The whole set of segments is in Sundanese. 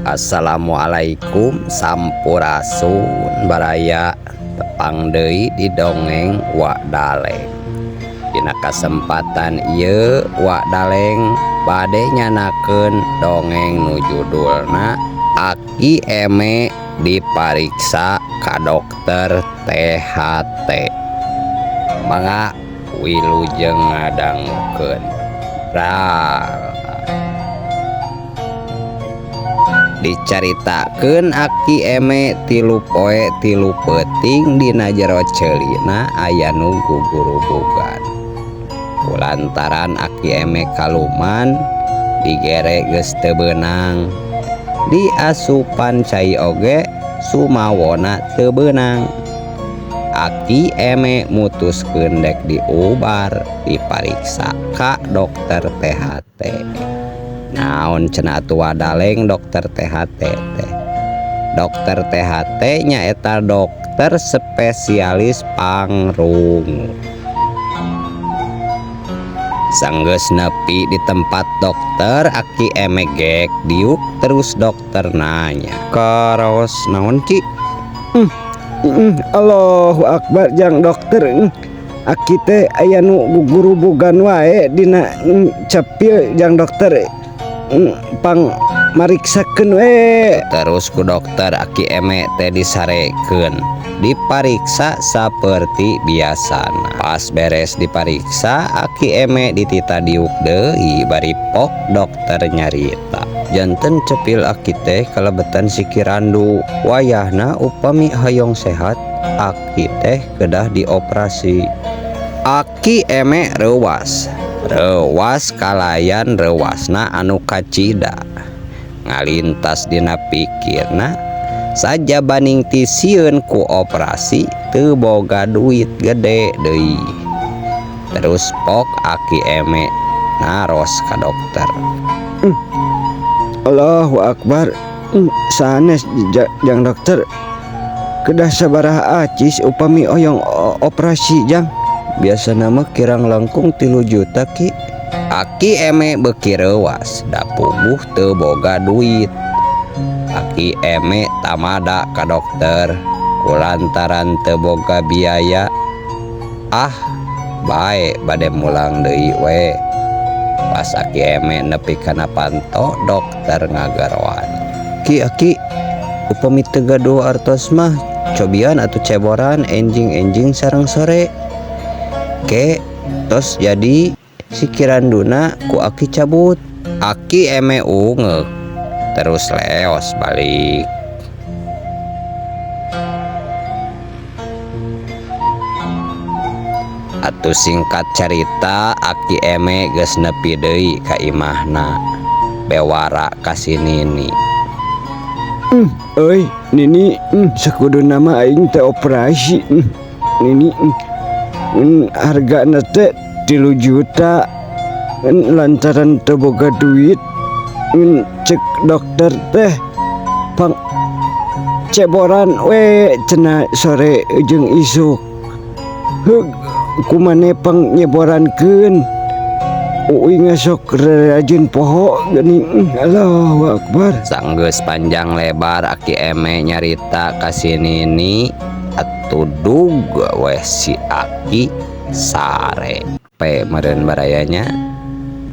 Assalamualaikum sampurasun baraya tepang deui di dongeng Wa Daleng. Dina kasempatan ieu Wa Daleng bade nyanakeun dongeng nu judulna Aki Eme Dipariksa ka Dokter THT. Mangga wilujeng ngadangukeun. Ral. Dicaritakeun Aki Eme tilu poe tilu peuting dina jero ceulina aya nu gugurubugan. Kulantaran Aki Eme kaluman digere geus teu beunang, diasupan cai oge sumawona teu beunang. Aki Eme mutuskeun dek diubar dipariksa ka dokter THT. Naon cenah atuh Wa Daleng dokter THT teh? Dokter THT nyaeta dokter spesialis pangrungu. Sanggeus nepi di tempat dokter Aki Eme gek diuk terus dokter nanya, "Karaos naon Ki?" Allahu Akbar jang dokter. Aki teh aya nu gugurubugan wae dina cepil jang dokter. Pang mariksakeun we. Terus ku dokter Aki Eme teh disarekeun, dipariksa saperti biasana. Pas beres dipariksa Aki Eme ditita diuk deui bari pok dokter nyarita. Janten cepil Aki teh kalebetan sikirandu. Wayahna upami hoyong sehat Aki teh kedah dioperasi. Aki Eme reuwas. Reuwas kalayan reuwasna anu kacida. Ngalintas dina pikirna sajabaning ti sieun ku operasi teu boga duit gede deui. Terus pok Aki Eme naros ka dokter. Allahu Akbar. Sanes jang dokter. Kedah sabaraha acis upami oyong operasi jang? Biasana mah kirang langkung 3 juta Ki. Aki Eme beuki reuwas da puguh teu boga duit. Aki Eme tamada ka dokter kulantaran teu boga biaya. Ah, bae bade mulang deui we. Pas Aki Eme nepi kana panto dokter ngagaroan. Ki Aki, upami teu gaduh artos mah cobian atuh ceboran enjing-enjing sareng sore. Ke tos jadi sikiranduna ku Aki cabut. Aki Eme ungeuk terus leos balik. Atuh singkat carita Aki Eme geus nepi deui ka imahna. Bewara ka si Nini. Euy Nini, sakuduna mah aing teh operasi. Nini, hargana teh 3 juta. Lantaran teu boga duit, cek dokter teh pang ceboran we cenah sore jeung isuk. Heug kumane pang nyeborankeun? Uing ngasok rajin poho geuning. Allahu Akbar. Sanggeus panjang lebar Aki Eme nyarita ka si Nini atuh dug we si Aki sare. Pe meureun barayanya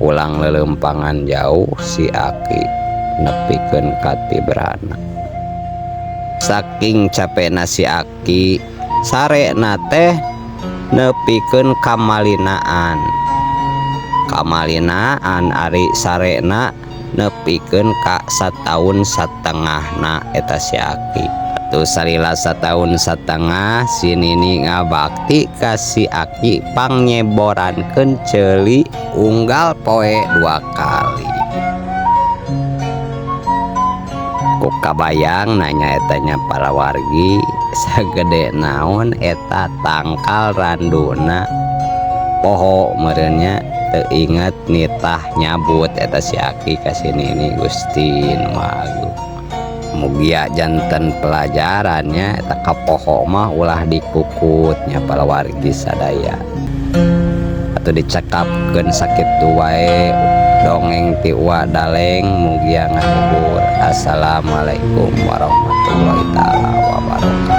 pulang lelempangan jauh si Aki nepikeun ka tibrana. Saking capekna si Aki sarena teh nepikeun kamalinaan. Kamalinaan ari sarena nepikeun ka sataun satengahna eta si Aki. Atuh salila sataun satengah si Nini ngabakti ka si Aki pangnyeborangkeun ceuli unggal poe 2 kali. Ku kabayang nanya etanya para wargi sagede naon eta tangkal randuna poho meureunnya teu inget nitah nyabut eta si Aki ka si Nini. Gusti nu Maha Agung. Mugia janten pelajarannya eta kapoho mah ulah dikukutnya para wargi sadaya. Atau dicekapkeun sakitu wae Dongeng ti Wa Daleng, mugia ngahibur. Assalamualaikum warahmatullahi taala wabarakatuh.